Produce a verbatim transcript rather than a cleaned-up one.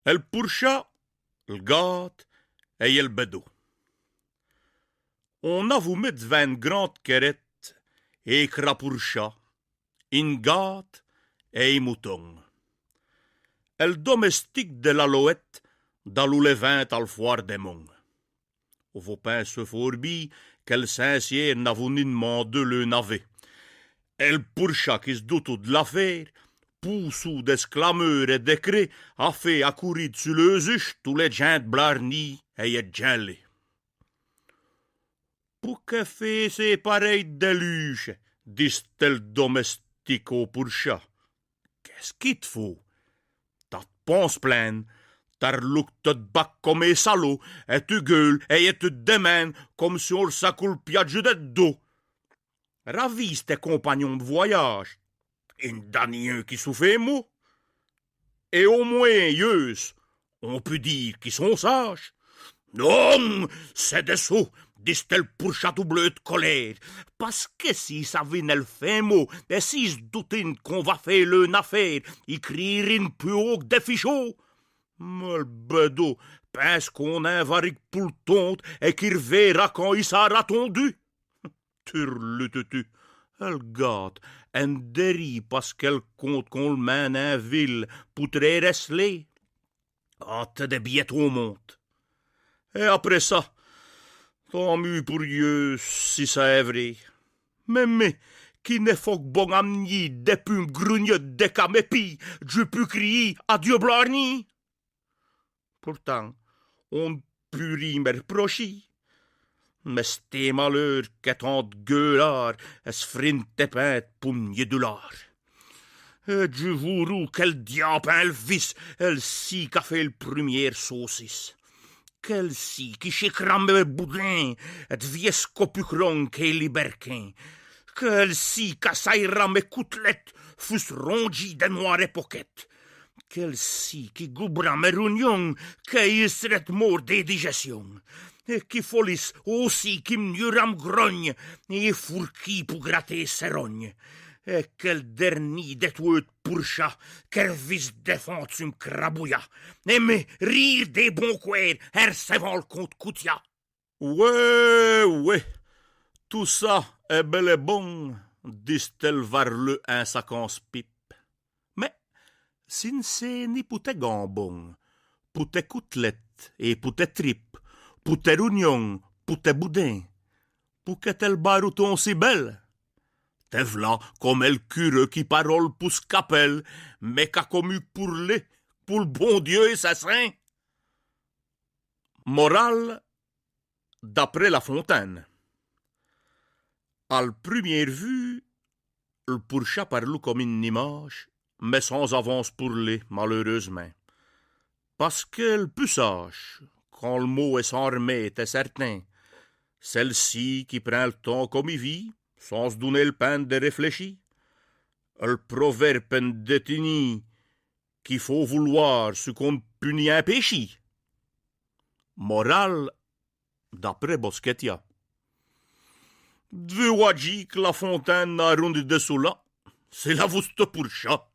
El pourcha, el gâte et el bedeau. On avot mis d'vant eune grande querette eune crapourcha, eune gâte et eune mouton. El domestique de l'Alouette d'Alou-les-Vins al foire des Monts. On vot pins fort bin qu'el Saint-Cier n'avot nin d'mandé l'navet. El pourcha qui s'doutot d'l'affaire, poussou d'esclameurs et de cris, a fait accourir d'sus leus uches tous les gins d'Blarny et ed Ginlé. « Pouqué fais-ches pareille déluche ? » dist-el domestique au pourcha. « Qu'est-ce qu'i t'faut ? T'as t'ponse plein, t'arlouques tot d'bac comme un salaud, et tu gueules et tu t'démènes comme si on t'sacouait l'piatche d'dous dos. Ravise tes compagnons d'voyage, i n'd'a nin un qui souffe un mot. Et au moins, yeus, on put dire qu'i sont sages. » « Non, ch'est des sots ! » dist-el pourcha tout bleu d'colère. « Pasque s'i savotnent l'fin mot, et s'i s'doutotnent qu'on va faire l'naffaire, i crierotnent pus haut qu'des fichots. » Mais l'bedeau pinse qu'on in va rique pou l'tonde et qu'i r'verra quand i s'ra tondu. Turlututu, el gâte, in dérit pasqu'el compte qu'on l'mène in ville pou très r'celer. Ah, t'es des biêtes au monde. Et après cha, tant mieux pour yeux, si cha est vrai. Mais, mais, qu'i n'fot qu'bon à m'ni, dès pus m'grugner, dès qu'à m'épier, j'pus crier adieu Blarny. Pourtant, on n'put rin m'erprocher. Mais ch'est un malheur qu'étant gueulard, ej s'frine tes pintes pou m'nier du lard. Et j'vous rou quel diape in l'visse, el chi qu'a fait l'prumière saucisse. Quel chi qui chiquera mes boudins, et d'vieux scopucrons qu'est liberquin. Quel chi qu'assaillera mes coutellettes, fussent rongies des noires poquettes. Quel chi qui gobera mes rognons, qu'is s'rottent morts d'indigestion. Et qu'i follisse aussi qu'i m'niera m'grogne, et fourquille pou gratter ses rognes. Et quel dernier des tueux d'pourchats, qu'ervisse défendre su m'crabouillat, et me rire des bons coups, ercevant l'conte Coutiat. Ouais, ouais, tout cha est bel et bon, dist-el varleux in sacant s'pipe. Mais si n'ch'est ni pou tes gambons, pou tes coutelettes et pou tes tripes, pou tes rognons, pou tes boudins, pouqué t'es l'barouton si bel ? Te v'là comme el curé qui parole pou s'capelle, mais qu'a commu pour li, pou l'bon Dieu et ses saints. Morale, d'après La Fontaine. À l'prumière vue, l'pourcha parlout comme eune image, mais sans avance pour li, malheureusemint. Pasque l'pus sage, quand l'mot est sans r'mède, est certain, ch'est l'chi qui prind l'temps comme i vit, sans s'donner l'peine de réfléchir. L'proverbe in dit qu'i faut vouloir ce qu'on n'put nin impêcher. Morale, d'après Bosquetia. D'vous adjir que La Fontaine n'a rin d'dis de choula, ch'est là vouste pourcha.